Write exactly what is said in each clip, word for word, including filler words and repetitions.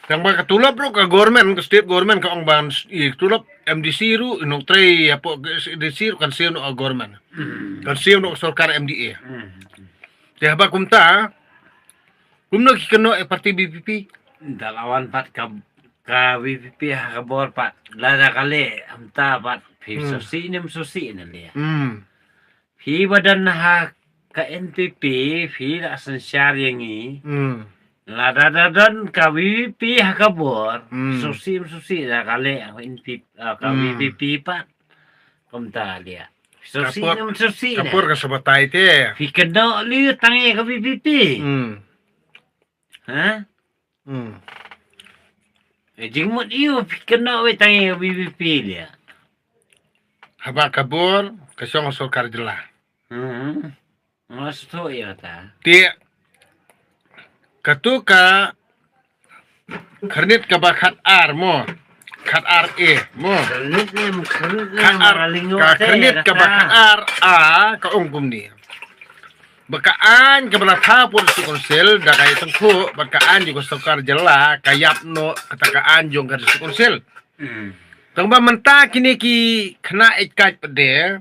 Tang ba ka tulop ruh ka government, ka state government ka ong ban i tulop M D C ruh, i nongtrei hapoh ka M D C ruh kan siew noh ka government. Kan siew noh ka sorkar M D A. Te haba kumta, kumno ki kynnoh ïa parti V P P? Da la wan pat ka, ka V P P ha ka bor pat. Lada ka leh, mynta pat. Phi Hmm. sngewsih ne ym sngewsih ne leh. Hmm. Phi ba don ha ka N P P, phi la synshar ïa ngi. Hmm. Lada da don ka V P P ha ka bor, Hmm. sngewsih ym sngewsih da ka leh N P P, ah, ka Hmm. V P P pat. Kumta leh. Sngewsih Ka por, ne ym sngewsih ka ne. por ka sa batai te. Phi kynnoh leh tang ïa ka V P P. Hmm. Ha? Hmm. Eh, jingmut ïa u phi kynnoh wei tang ïa ka V P P leh. Haba ka bor, ka shong sorkar jylla. Hmm. Nga sngewthuh ïa kata. Te, katu ka khyrnit kaba khat ar mo. Khat ar A mo. Khyrnit ne, khyrnit ne, Khat ar, nga ling ka ïa khyrnit kata. kaba khat ar A, ka ong kumne. Ba ka aiñ kaba la thaw hapoh District Council, da ka ïathuh, ba ka aiñ jong ka sorkar jylla, ka ïap noh, kata ka aiñ jong ka District Council. Hmm. Tang ba mynta kine ki khynnah ïeit kait pat de,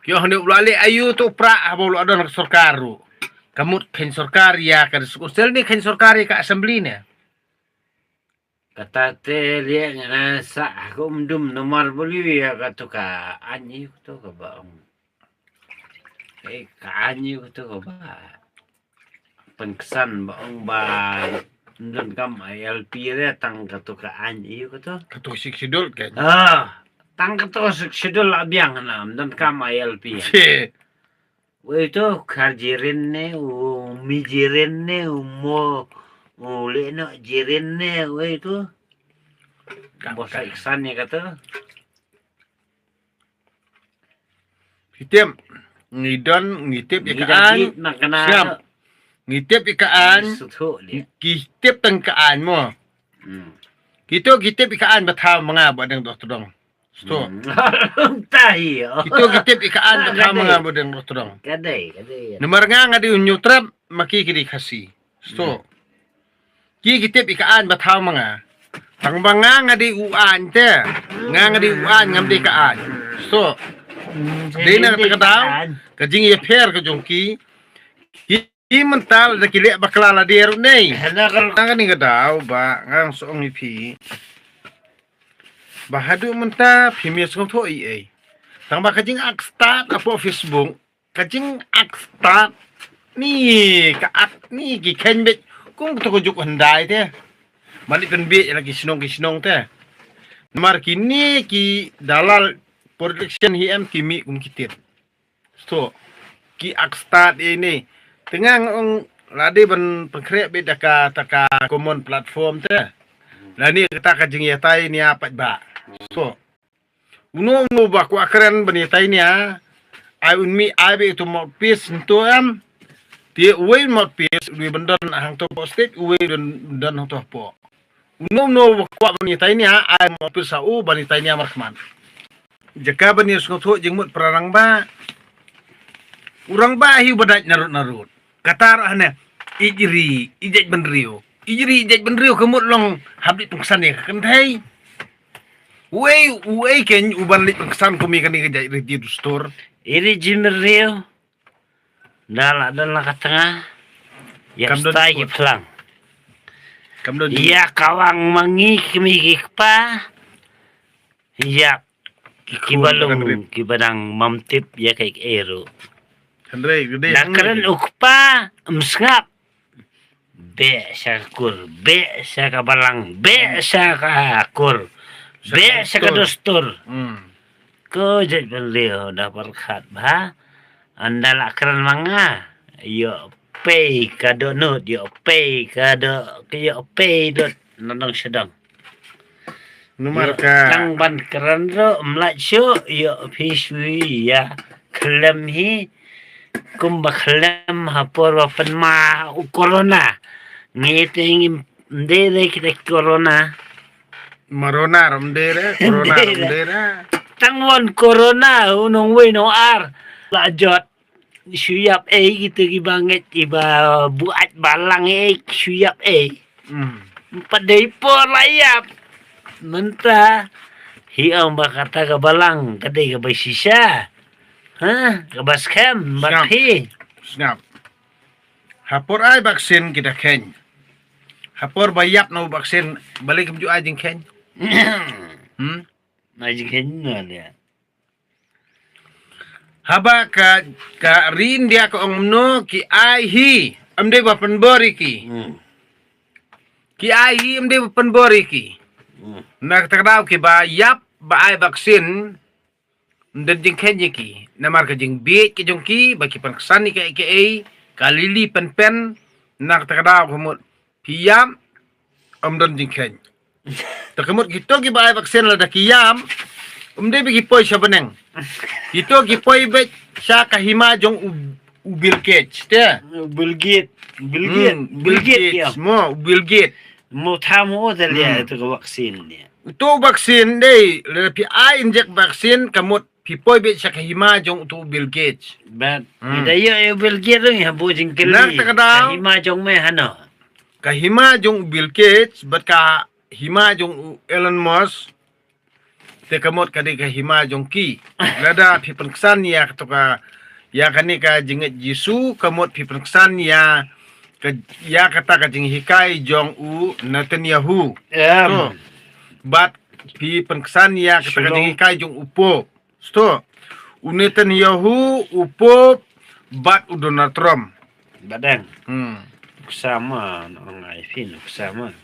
ki ong ne u la leh aïu tu pra haba u la don ka sorkar ruh. Ka mut kheiñ sorkar ïa ka District Council ne kheiñ sorkar ïa ka Assembly ne. Kata te leh nga sa ha ka um dum namar ba leh ïa katu ka aiñ ïa katu kaba ong. Eh, ka aiñ ïa katu kaba pynksan ba ong ba ym donkam I L P re tang katu ka aiñ ïa katu. Katu Sixth Schedule kan. Ah, tang katu Sixth Schedule la biang na ym donkam I L P. Che. Wei tu khar jirin ne, u mi jirin ne, u mo, u leh noh jirin ne, wei tu. Ka Bos ka. Iksan ne kata. Ngi tip, ngi don, ngi tip ïa Ngi ka don aiñ. Bit na kena Siap. tu. Ngi tip ïa ka aiñ. Ngi sngewthuh leh. Ngi tip tang ka aiñ mo. Hmm. Kitu ngi tip ïa ka aiñ ba thaw ma nga ba dang doh tdong. Sto. Hmm. Tahi. Kitu ki tip ïa ka aiñ ba thaw ma nga ba dang doh tdong. Ka dei, ka dei. Namar nga nga dei u Hynñiewtrep ma ki ki dei Khasi. Sto. Hmm. Ki ki tip ïa ka aiñ ba thaw ma nga. Tang ba nga nga dei u aiñ te. Nga nga dei u aiñ ngam dei ka aiñ. Sto. Hmm, dei na kata ka daw. Ka jingïapher ka jong ki. Ki Ki mynta lada ki leh bakla lade ruh nei. Hana ka ruh. Tang kane ka daw ba nga shu ong ïa phi. Ba haduh mynta phim sngewthuh ei ei. Tang ba ka jingak stad hapoh Facebook, ka jingak stad ni ka ak ni ki kheiñ beit kum tu ka juk hyndai te. Mane pynbeit ïa la ki shnong ki shnong te. Namar kine ki dalal politician hi em ki mih kum ki tit. Sto. Ki ak stad ïa ini. Te nga ong lade ban pynkhreh beit da kata ka common platform te. Lane kata ka jingïatai nia pat ba. Sto. Uno uno ba kwah kren ban ïatai nia. Ai un mih ai beit tu mouthpiece nto em. Te uwei mouthpiece uwei ban don hangto hapoh state uwei ban don hangto hapoh. Uno uno ba kwah ban ïatai nia ai mouthpiece ha u ban ïatai nia markhmat. Jaka ban ïasngewthuh jingmut para rangbah. U rangbah hi u ba dait narud narud. Kata ruh hane ijri ijait bynriew. Ijri ijait bynriew ka mut long hap leit pynksan ïa ka kynthei. Uei uei kein u ban leit pynksan kum ïa kane ka jait riti dustur. Iri jingmut riew. Da la don la ka tnga. Ïa Kam don stai ki plang. Kam don. Ïa kawang mangi kmi ki kpa. Ïa ki balung ki badang mam tip ïa kai eru. Hynrei gede. Da kren u kpa em sngap. Beh sha ka kur, beh sha ka balang, beh sha ka kur, beh sha ka dustur. Hmm. Ko jait bynriew da pyrkhat ba. Ynda la kren ma nga. Ïoh pei ka dohnud, ïoh pei ka doh, ïoh pei dot na dong sha dong. Namar ka tang ban kren ruh mlait shuh ïoh phi shui ïa khlem hi. Kumba khlem ha por ba pynma u corona. Ngi te ngim dei re kita corona. Marona ram dei re, corona ram dei re. Tang wan corona u nong wei nong ar. La jot. Shu ïap ei kita ki bangeit iba buat balang ei shu ïap ei. Hmm. Pat dei por la ïap. Mynta hi ong ba kata ka balang ka dei ka bai shisha. Ha? Ka ba skhem ba phi. Sngap. Ha por ai vaksin kita kheiñ. Ha por ba ïap na u vaksin, balei kam ju ai jingkheiñ? Hmm? Ai jingkheiñ na dia. Haba ka, ka ri India ka ong mno ki ai hi, am dei ba pynbor ïa ki. Hmm. Ki ai hi, am dei ba pynbor ïa ki. Hmm. Na kata ka daw ki ba ïap ba ai vaksin, ym don jingkheiñ ïa ki. Namar ka jingbieit ka jong ki, ba ki pynksan ïa ka, ka ei, ka lili pynpen, na kata ka daw ka mut. Phi ïam, ym don jingkheiñ. Te ka mut kito ki ba ai vaksin lada ki ïam, ym dei ba ki poi sha bneng. Kito ki poi beit sha ka hima jong u, u Bill Gates, te. Bill Gates, Bill Gates, hmm, Bill Gates, Gates, ïa. Mo, u Bill Gates. Mo tha mo te lia, hmm, to ka vaksin lia. To vaksin dei, lada phi ai injek vaksin, ka mut phi poi beit sha ka hima jong uto u Bill Gates. Bad, hmm, ida ïoh ïa u Bill Gates ruh ha bu jingkylli. Na kata ka daw. Ka hima jong me hano. Ka hima jong u Bill Gates, bad ka hima jong u Elon Musk. Te ka mut ka dei ka hima jong ki. Lada phi pynksan ïa kato ka, ïa kane ka jingngeit Jisu, ka mut phi pynksan ïa ka, ïa kata ka jinghikai jong u Netanyahu. Em. To. Bad phi pynksan ïa kata ka, shalom, jinghikai jong u Pope. Sto. U Netanyahu, u Pope, bad u Donald Trump. Badang. Hmm. Ksama, nong ai phin, ksama.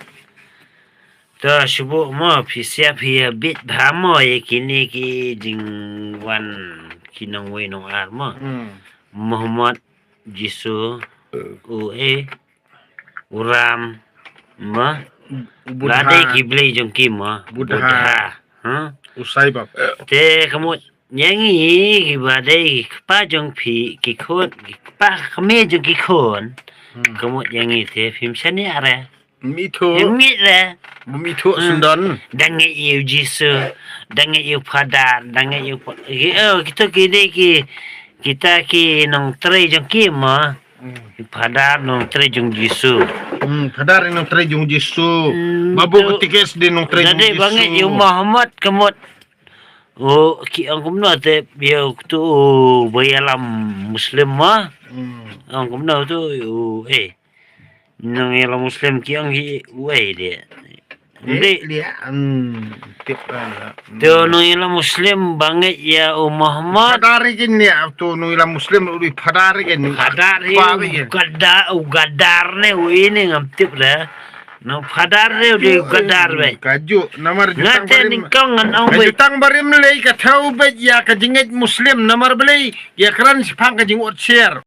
To, shubu mo, phi sia phi bit bha mo, ïa kine ki jingwan ki nongwei nongar mo. Hmm. Muhammad, Jisu, u e, u Ram, mo. U Buddha. La dei ki blei jong ki mo. Buddha. Buddha. Ha? U Sai Baba. Te ka mut ïa ngi ki ba dei ki kpa jong phi ki khun, ki kpa kmie jong ki khun. Hmm. Ka mut ïa ngi te phim shaniah re. Mitho. Phim ngeit re. Mitho, hmm, sendon. Da ngeit ïa u Jisu, da ngeit ïa u Phadar, da ngeit ïa u pa-, ki, oh, kito ki dei ki, kita ki nongtrei jong ki mo. Hmm. Phadar nongtrei jong Jisu. Hmm, Phadar nongtrei jong Jisu. Hmm, babu to, ketikes dei nongtrei jong Jisu. Ba ngeit ïa u Muhammad ka mut. O, ki ong kumno te, ïa u tu, ba ïalam Muslim mo. Hmm. Ong kumno tu, u, eh. Nong ïalam Muslim ki ong ki, u, eh, dei. Dei, dei, hmm, tip, ah, hmm. Tu nong ïalam Muslim ba ngeit ïa u Muhammad. Phadar kin ïa, tu nong ïalam Muslim u dei phadar kin. Phadar ïa, u gadar, u gadar ne, u ini ngam tip re. Nong phadar re u dei u gadar beit. Ka ju, namar ju tang barim. Nga te nyngkong ngan ong beit. Ka ju tang barim lei ka thew beit ïa ka jingngeit Muslim, namar balei ïa kren shaphang ka jingot sher.